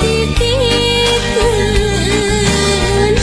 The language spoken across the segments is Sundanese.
Dititipkeun.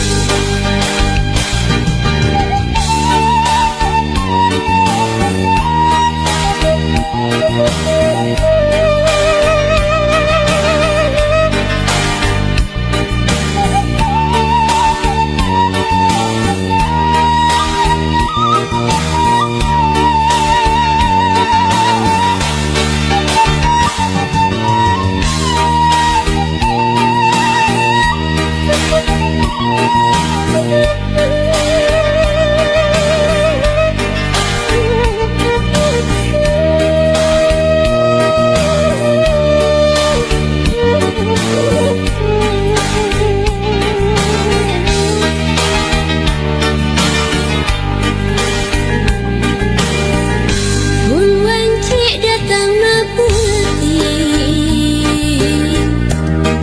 Mun wanci datangna peuting,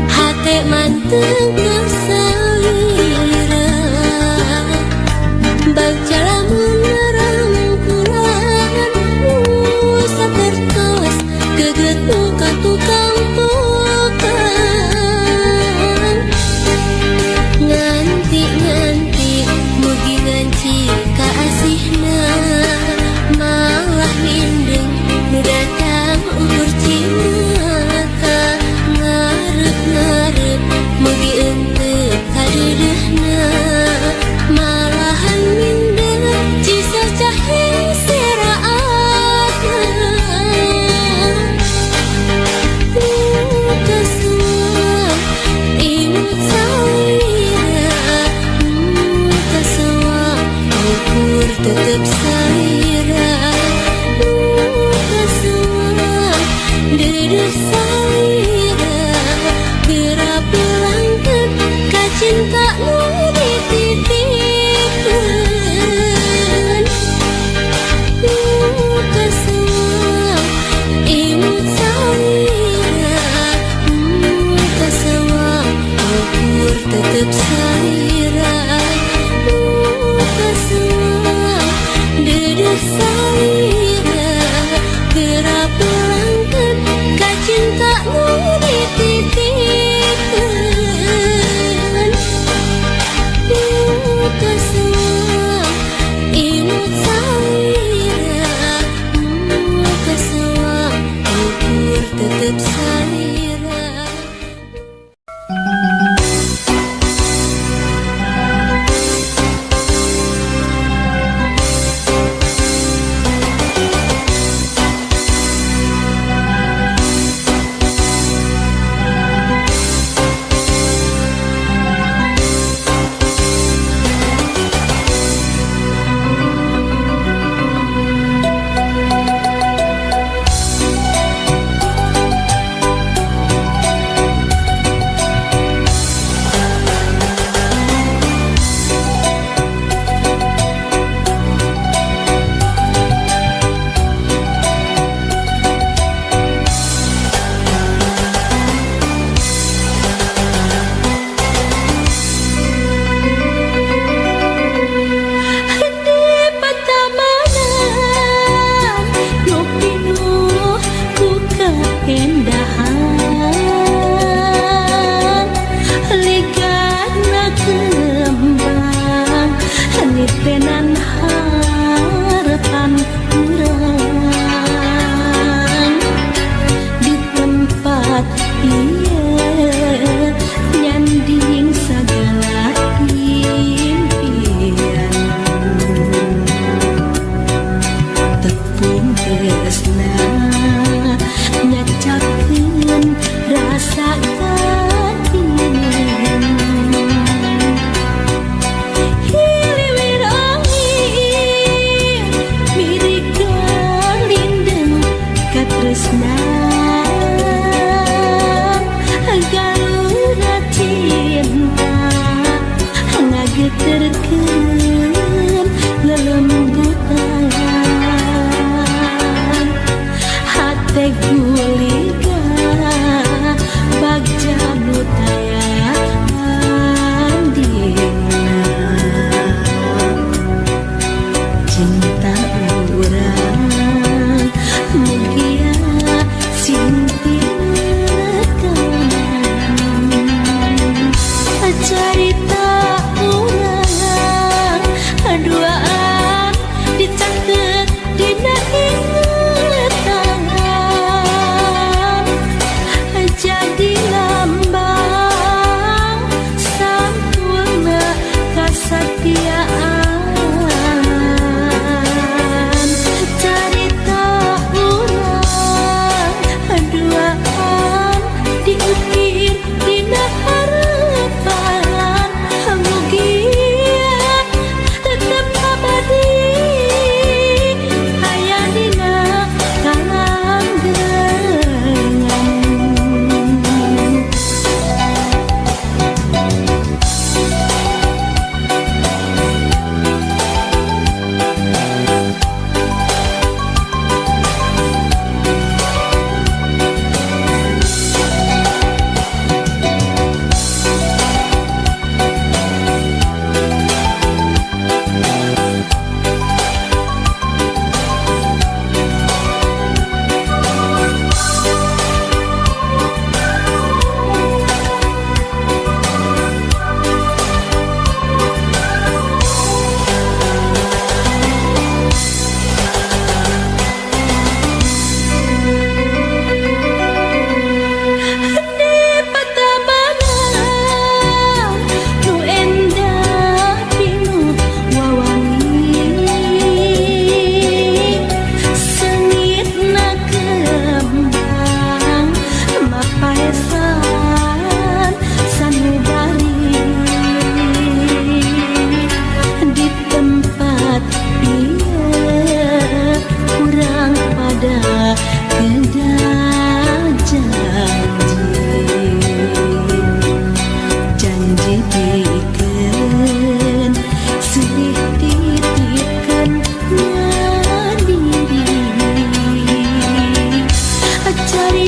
hate manteng salira, bagja lamun rangkulan nu sapertos geget muka tukang pokang. Nganti-nganti mugi nganci ka asihna, malah mindeng nu datang ukur cimata. Ngarep-ngarep mugi enteu kadeudeuhna, malahan mindeng cisacah seraatna. Nu kasuang imut salira, nu kasuang ukur tetep salira, nu kasuang deudeuh salira, geura pulangkeun ka cinta nu dititipkeun. Nu kasuang imut salira, nu kasuang ukur tetep salira, nu kasuang deudeuh salira, geura pulangkeun ka cinta nu dititipkeun. Nu kasuang imut salira, nu kasuang ukur tetep salira. Di patamanan nu pinuh ku kaendahan, ligana kembang nitenan harapan urang. Di tempat ieu nyanding sagala impian, tepung tresna nyacakeun rasa katingin. Hiliwir angin mirik galindeng katresnan, galura cinta ngageterkeun lelembutan hate guliga bagja nu taya tandingna. Cinta urang mugia sing tinekanan.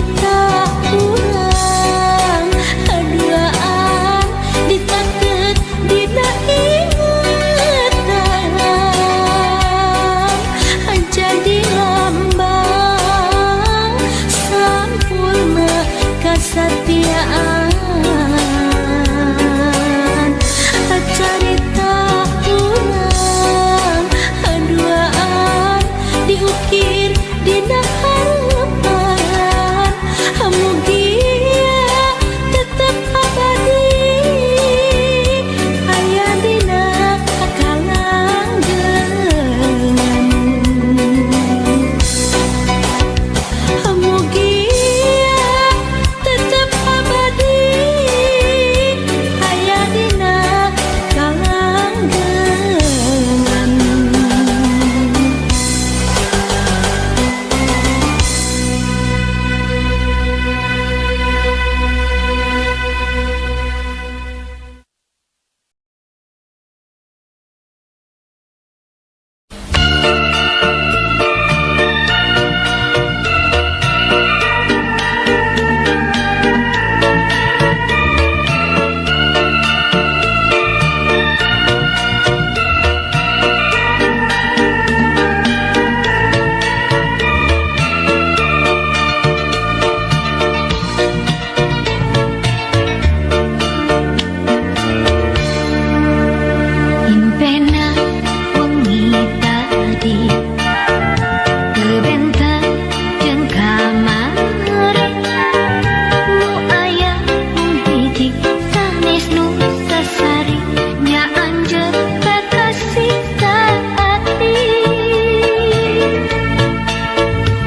Carita urang haduaan ditaket dina ingetan jadi lambang sampurna kasatiaan. Carita urang haduaan diukir dina harapan mugia tetep abadi aya dina kalanggengan. Mugia tetep abadi aya dina kalanggengan. Impena wengi tadi teu benten jeung kamari nu aya mung hiji sanes nu sasari nya anjeun kakasih saati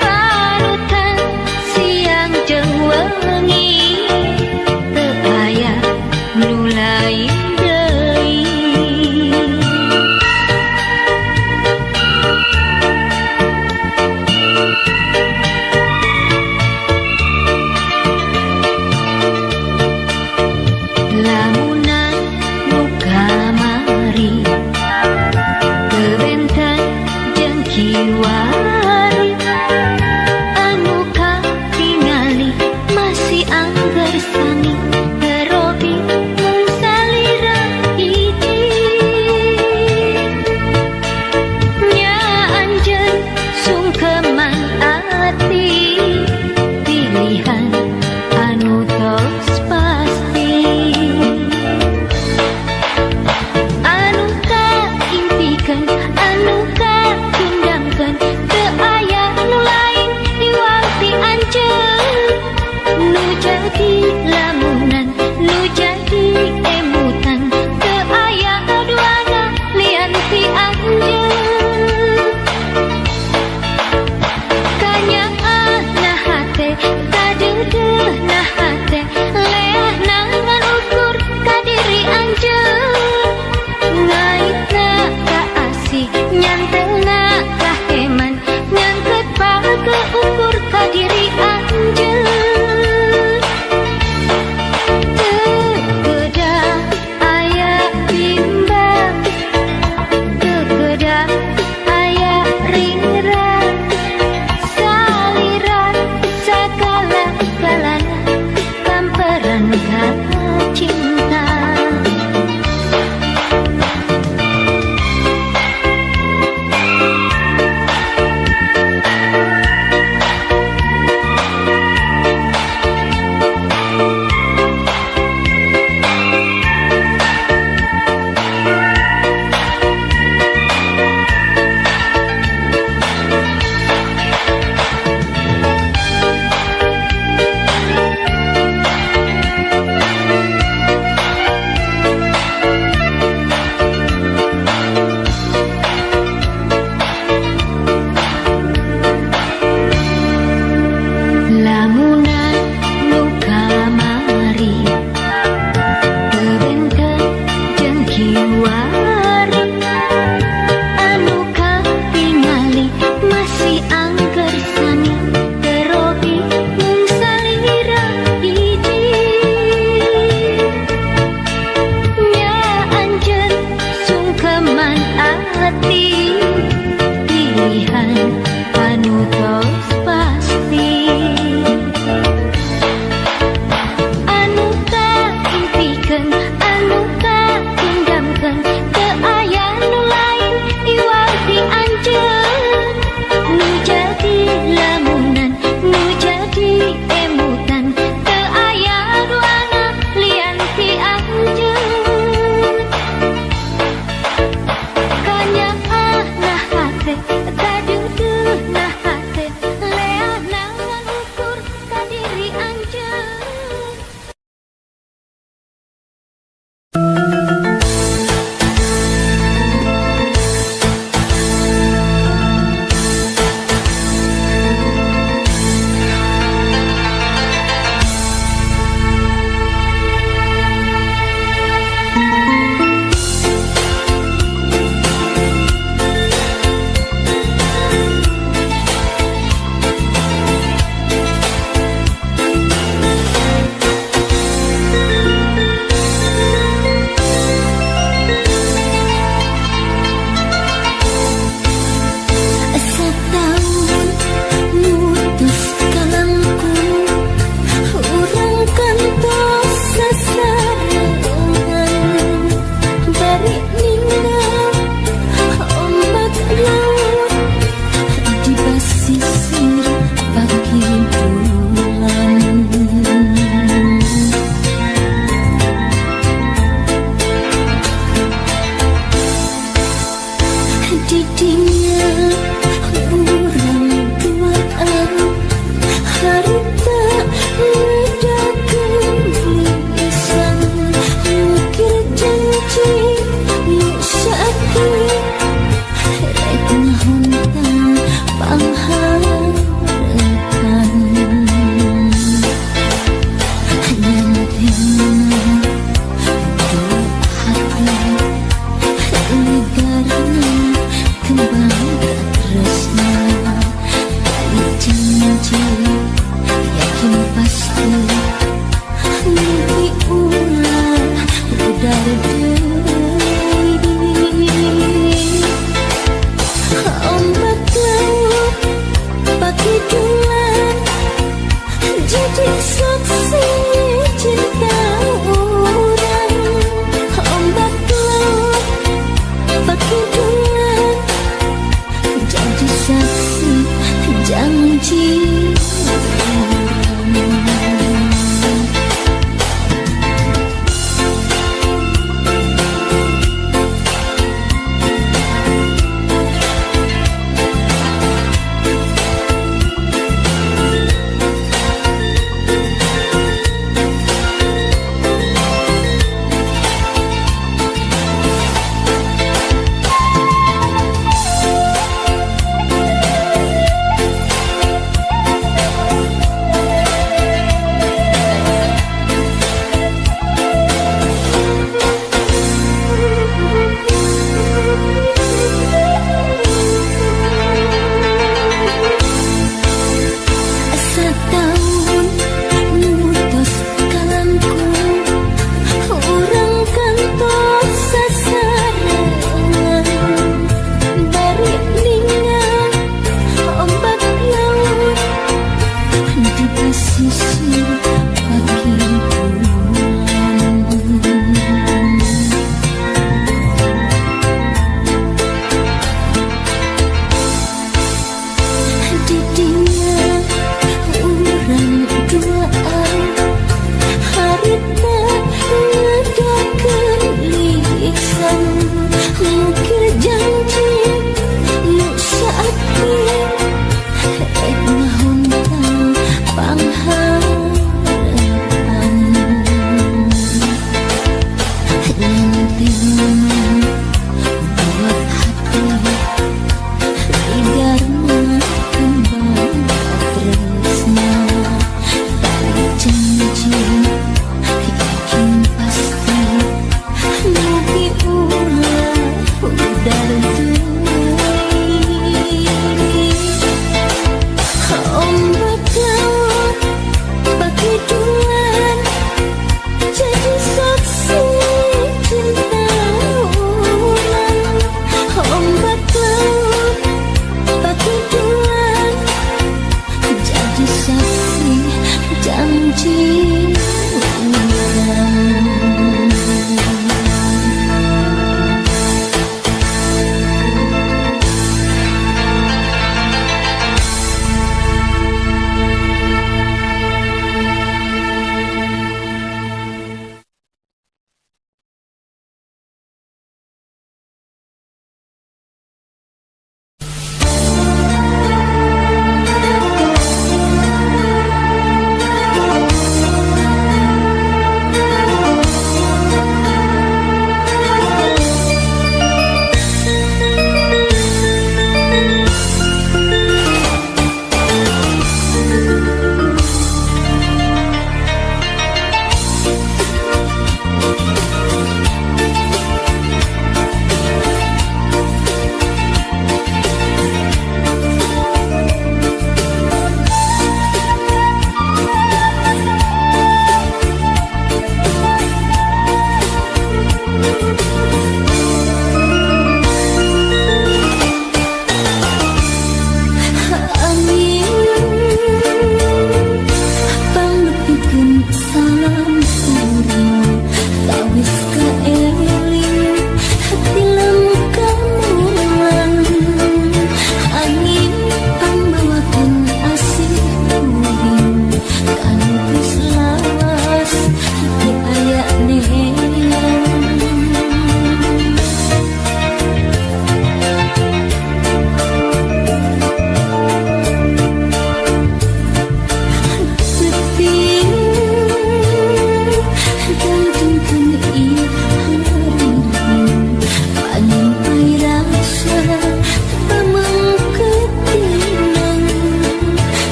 panutan siang jeung wengi teu aya nu lain deui. Lamunan nu kamari teu benten jeung kiwari anu katingali masih angger sami terobi mung salira hiji nya anjeun sungkeman ati pilihan anu tos pasti anu kaimpikan anu katundangkeun teu aya nu lain diwalti anjeun nu jadi lamunan nu jadi emutan teu aya duana lian ti anjeun kanyaahna hate kadeudeuhna hate leahna ngan ukur ka diri anjeun ngaitna ka asih nyantelna ka heman nyangket pake ukur ka diri anjeun teu kedah aya bimbang teu kedah aya ringrang salira sagala-galana kamperan ka cinta.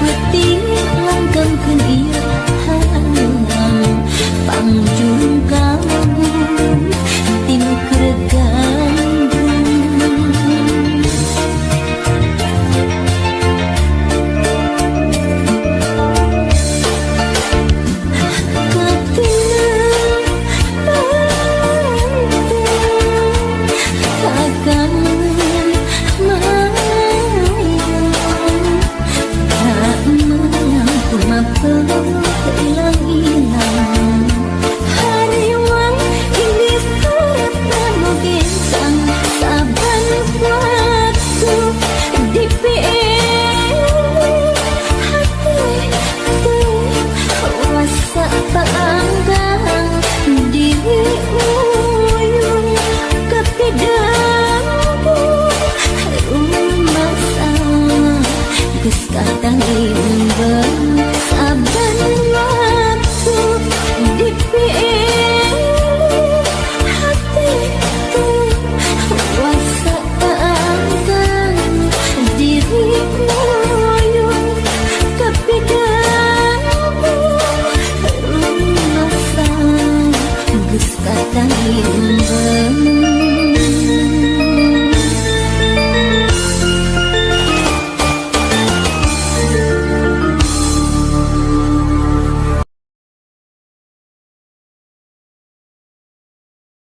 Peuting langgengkeun ieu hangang pangjung kabur tinu keur gandrung. Geus katang.